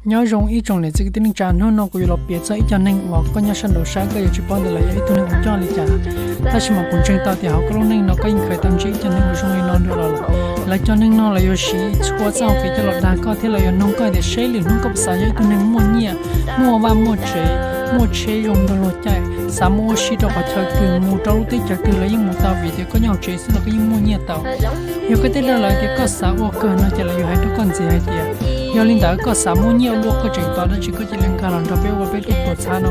Nyob zoo ib tsoom niam txiv kwv tij neej tsa, hnub no kuv yuav los piav txog ib co neeg uas koj nyob sab nraud saib koj yuav tsis paub ntawm lawv yog ib tug neeg uas coj li cas. Tab sis mas kuv ntseeg tau tias hauv koj lub neej no koj yeej khav tau ntsib ib co neeg uas zoo li no dua los lawm. Lawv cov neeg no lawv yuav siv txhua txoj hau kev coj los dag koj thiab lawv yuav nug koj tias seb lwm hnub koj puas xav yog ib tug neeg muaj nyiaj, muaj vaj muaj tsev, muaj tsheb zoo nrog luag caij, xav mus ua si rau qhov chaw twg, mus rau lub teb chaws twg los yeej mus tau vim tias koj nyob hauv tsev xwb los koj yeej muaj nyiaj tau. Yog koj teb rau lawv tias koj xav ua kawg no ces lawv yuav hais rau koj ntxiv hais tias yog li ntawd koj xav muaj nyiaj ua luaj koj tseem tos dab tsi, koj cia li nkag los nrog peb ua peb lub tuam txhab no.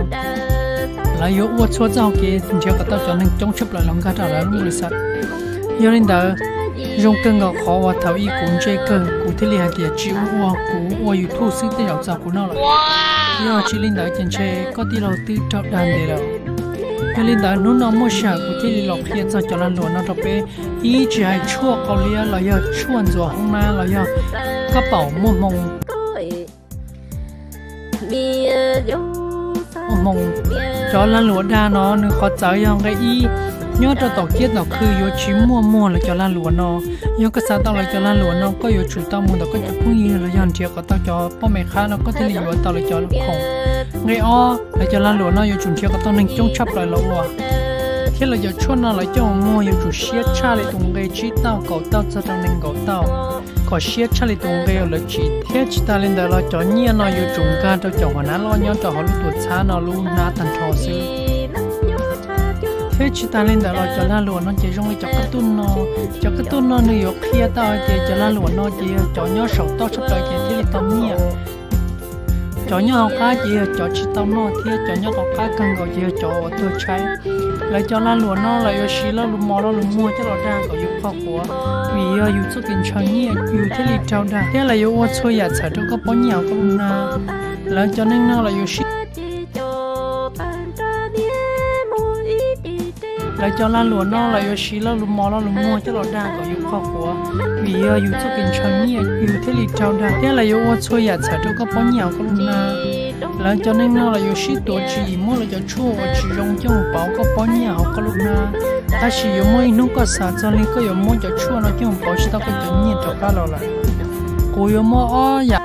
Lawv yuav ua txhua txoj hau kev nrhiav kom tau cov neeg coob tshaj plaws los nkag rau lawv lub npau li xav. Yog li ntawd, zoo kawg nkaus qhov uas thaum ub kuv ntse kawg kuv thiaj li hais tias tsis ua ua kuv ua YouTube xwb tej zaum txog kuv noj lawm. Yog tsis li ntawd ces ntshe koj tij laug twb raug dag ntev lawm. Yog li ntawd hnub no muaj sij hawm kuv thiaj li los qhia txog cov lag luam no rau peb, ib tsis hais tshuaj qau liab los yog tshuaj ntxuav hoob nab los yog kab paum muaj hmoo hmoo. Cov lag luam dag no nws qhov txawv yog nqe ib, nyob rau tom kiab tom khw yuav tsis muaj muag lawv cov lag luam no. Yog koj xav tau lawv cov lag luam no koj yuav tsum tau mus ntawm koj cov phooj ywg los yog nrhiav kom tau cov poj me qhab no koj thiaj li yuav tau lawv cov khoom. Nqe ob, lawv cov lag luam no yuav tsum nrhiav kom tau neeg coob tshaj plaws los ua. Thiab lawv cov tshuaj no lawv coj mus muag yuav tsum siab tshaj li tus nqe tsib tauj kaum tauj txog rau nees nkaum tauj, kom siab tshaj li tus nqe uas lawv tsiv. Thiab tsis tas li ntawd los cov nyiaj no yuav tsum nkag rau cov huas nab loj nyob rau hauv lub tuam txhab no lub hnab tag nrho xwb. Thiab tsis tas li ntawd los cov lag luam no ces zoo li cov qab tuj no. Cov qab tuj no nws yuav qhia tau hais tias cov lag luam no ces yog cov nyob saum toj tshaj plaws ces thiaj li tau nyiaj. Cov nyob hauv qab ces yog cov tsis tau noj thiab cov nyob tom qab kawg nkaus ces yog cov uas tuag tshaib. Lawv cov lag luam no lawv yuav siv lo lus mos lo lus muag coj los dag kom yus qhov quav, vim yog yus txoj kev ntshaw nyiaj yus thiaj li raug dag. Thiab lawv yuav ua txhua yam txhawm rau koj pob nyiaj hauv koj lub hnab. Lawv cov neeg no lawv yuav siv Lawv cov lag luam no lawv yuav siv lo lus mos lo lus muag coj los dag kom yus qhov quav, vim yog yus txoj kev ntshaw nyiaj yus thiaj li raug dag. Thiab lawv yuav ua txhua yam txhawm rau koj pob nyiaj hauv koj lub hnab. Lawv cov neeg no lawv yuav sib tuav tswv yim muab lawv cov tshuaj uas tsis zoo coj mus pauv koj pob nyiaj hauv koj lub hnab. Tab sis yuav muaj ib hnub koj xav txog li koj yuav muab cov tshuaj no coj mus pauv tsis tau koj cov nyiaj rov qab los lawm. Kuv yuav muab ob yam